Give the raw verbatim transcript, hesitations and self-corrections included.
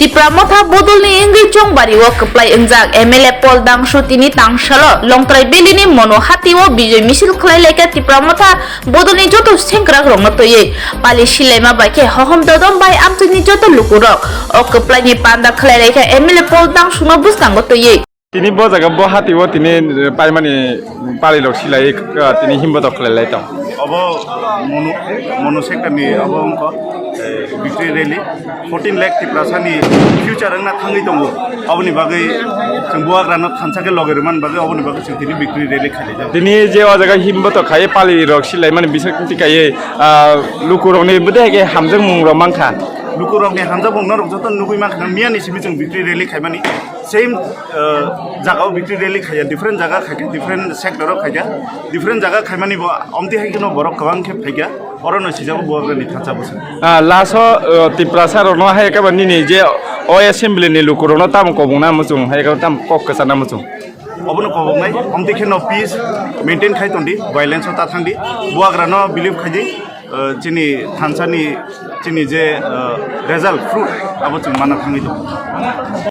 Tipra Motha bodolni wngwi chongbari o kwplai wngjak M L A Paul Dangsu tini tangsalo Longtrai Valley ni Mono Hati o bijoi misil khlai laikha Tipra Motha bodolni joto sengkrak rokno twiwi. Pali silaima bai khe hohom dodom bai amtwini joto lukurok o kwplai ni panda khlai laikha M L A Paul Dangsu no bwskango twiwi. Tini bo jaga bo hati o tini paimani pali rok silai tini himbo dok khlai lai tong. Obo Monu, Monu sector ni obo wngkha, eh, victory rally. Fourteen lakh Tiprasa ni future wngna thangwi tongo. Oboni bagwi chwng buagra no thansa khe logi rwmani bagwi oboni bagwi chwng tini victory rally khailaijak. Tini je o jaga himbo to khai pali rok silai mani bising twi kaiye, ah, luku rok ni bwdai khe hamjak mung rok mankha. Luku rok ni hamjak mung no rok joto nugwi mankha, miya ni simi chwng victory rally khaimani. Same, uh, jaga o victory rally khaiya, different jaga khaikha, different sector o khaikha, different jaga khaimani bo omti hai kheno borok kwbang khe phaikha, oro no sijago bo ni thansa bwswk. Ah, last o, uh, Tiprasa rok no hai khe ba nini je o assembly ni luku rok no tamo kobong na muchung, hai khe tamo kok kwchar na muchung. Obono kobong nai, omti kheno peace maintain khai tondi, violence o ta thangdi, buagra no believe khaidi, uh, chini thansa ni chini je, uh, result fruit abo chwng mana thangwi tongo.